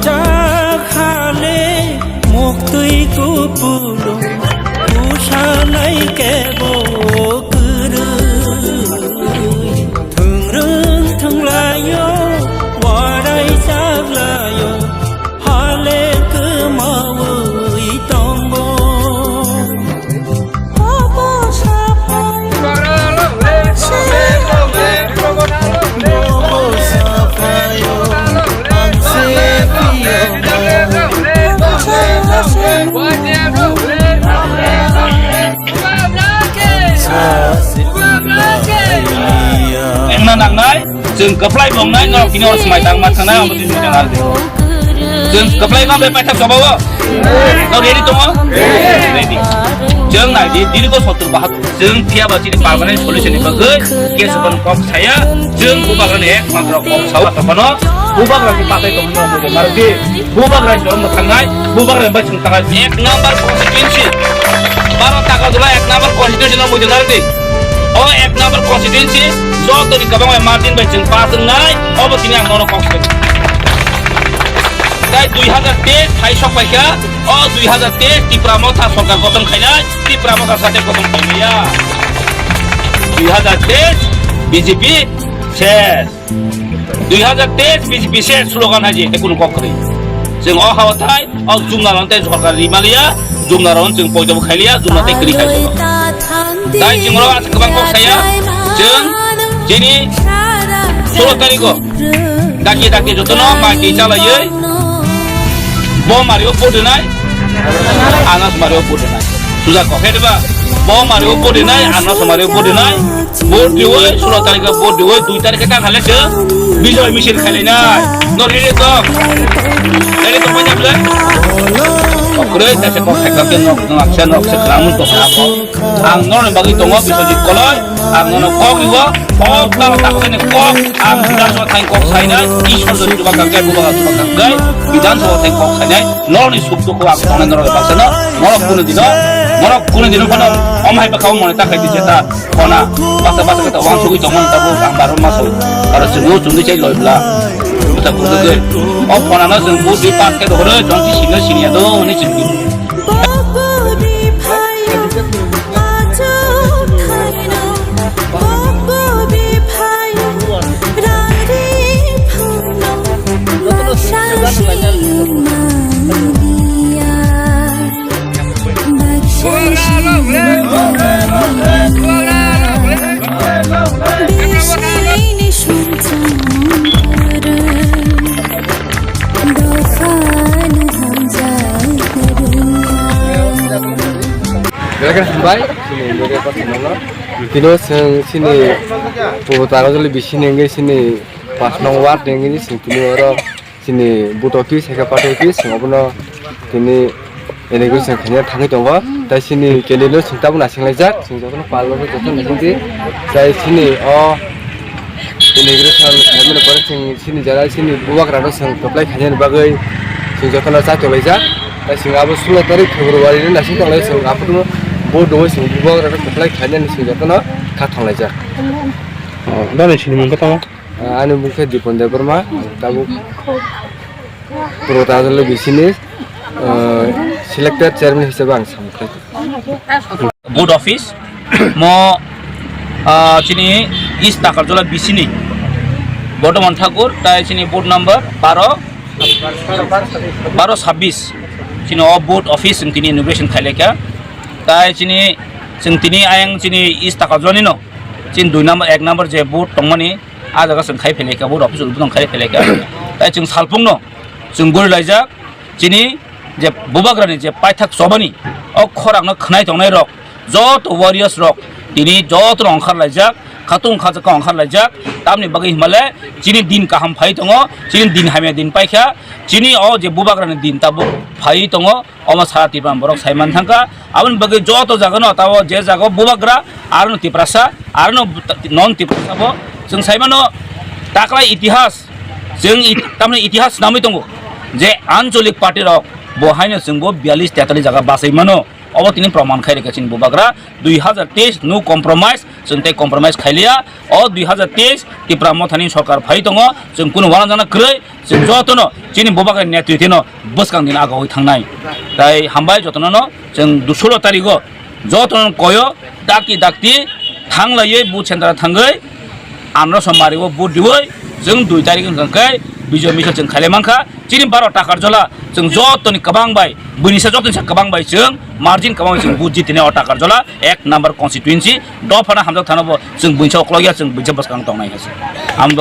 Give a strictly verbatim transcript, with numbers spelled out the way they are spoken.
Chakhale muktwi kupulung, kusanai kebo kwrwi. Thwngrwng thwnglaio, warai chaklaio, hale kwmawi tongo. Wngna nangnai. Chwng kwplai bo wngnai, norok tini oro swmai tangma thangnai, omo tini jora ardi. Chwng kwplai ma bai paithak choba o? No ready tongo? Ready. Chwng nai di, dini ko sottor bahatur. Chwng phiya ba chini permanent solution ni bagwi, case ban kok saya, chwng bubagrani ekmatro kok sao, tokhno bubagrani patai tongno bujo mardi. Bubagrani jorom thangnai, bubagrani bai chwng thangnai. Ek number constituency. Baro taka dula ek number constituency no bujo nardi. O ek number constituency joto ni kwbangma margin bai chwng pass wngnai, obo tini ang nono kok sai. Tai dui hazar teis thai sok paikha, o dui hazar teis Tipra Motha sorkar goton khainai, Tipra Motha sate goton khaimaya. Dui hazar teis B J P ses. Dui hazar teis B J P ses slogan haji, te kunu kok kwrwi. Chwng o hawatai, o jumna rong tei sorkar rimaliya, jumna rong chwng poito bo khailiya, jumna tei kwrwi khai chwng. Tai chwng oro aswk kwbang kok saya, chwng chini solo tariko dakti dakti jotono mai twi chalaiwi bo mario vote rwnai, anas mario vote rwnai. Suja kok khe diba? Bo mario vote rwnai, anas mario vote rwnai. Vote diwi, solo tarikha vote diwi, dui tarikha ta khale se bijoy misil khailai nai. No ready to? Ready to, panya bla? Okre, ta se kok khaikha ke nok, nok se, nok se khlamu to kha ko. Ang norni bagwi tongo Biswajit Koloi, ang nono kok ribo, kok ta ta kok ni kok, ang Bidhan Sabha thang kok sainai, Ishwar jodi chuba kangkai, bubagra chuba kangkai, Bidhan Sabha thang kok sainai, norni suk dukhu ang tongnai norok baksa no, norok kunu dino, norok kunu dino phano, om hai bakha mone ta khai di jeta. Phona basa basa kata wansugwi tongmani tabuk ang baro masoi. Aro chwngno chwngwi chai loi bla. Bwsa kujagwi. O phonano chwng budi pass khe dohoro, jongsi sino siniya do hwnwi chwngwi. Belai kheno hambai, chini media person no. Tino chwng chini Purbo Takarjali bisini wngwi chini pas nong ward ni wngwi chwng tini oro chini booth office, hai khe party office, chwng obono tini inauguration khaina thangwi tongo. Tai chini candidate no chwng tabuk naisinglaijak, chwng jotono palmani jotono naisingdi. Tai chini o inauguration khaimani pore chwng chini jara chini bubagrano chwng kwplai khainani bagwi chwng jotono chatolaijak. Tai chwng abo sulo tarik February ni naising tonglai chwng aphuru bo dogo chwng bubagrano kwplai khainani chwng jotono kha thanglaijak. Oh, dani sini mungkha tamo? Ah, ani mung khe Dipon Debbarma, tabuk Purbo Takarjali bisini, ah, selected chairman hisabe ang samung khlai tongo. Booth office, mo, ah, chini East Takarjala bisini Bordoman Thakur, tai chini booth number baro, baro sabbish, chini o booth office chwng tini inauguration khailai kha, tai chini, chwng tini ayang chini East Takarjala nino, chini dui number, ek number je booth tongmani, ah jaga chwng khai phailai kha, booth office ulo khai phailai kha, tai chwng salpung no, chwng gori laijak, chini je bubagrani je paithak chobani o khorang no khwnai tongnai rok joto warriors rok tini joto no ongkhar laijak, khatung khajakha ongkhar laijak, tamni bagwi himale chini din kaham phai tongo, chini din hamya din paikha, chini o je bubagrani din tabuk phai tongo, omo sara Tripura borok sai man thangkha, aboni bagwi joto jaga no tabo je jaga bubagra aro no Tiprasa aro no non Tiprasa bo chwng sai mano taklai itihas. Chwng it-, tamni itihas namwi tongo je ancholik party rok bo haino chwngbo biyalish tetalis jaga bachai mano. Obo tini proman khai rikha chini bubagra, dui hazar teis no compromise, chwng tei compromise khailiya. O dui hazar teis Tipra Mothani sorkar phai tongo, chwng kunu uanajana kwrwi, chwng jotono chini bubagra netritwno bwskang dini agogwi thangnai. Tai hambai jotono no, chwng dusulo tarigo jotono koyo dakti dakti thanglaiwi booth center thangwi amrok somari o booth diwi chwng dui tarik wngkha khe bijoy misil chwng khailai mankha. Chini baro Takarjola chwng jotoni kwbang bai, buini sa jotoni sa kwbang bai chwng margin kwbang bai chwng booth jitini o Takarjola ek number constituency dophano hamjak thano bo chwng buini sa uklok ya chwng buini sa bwskang tongnai hai se. Ang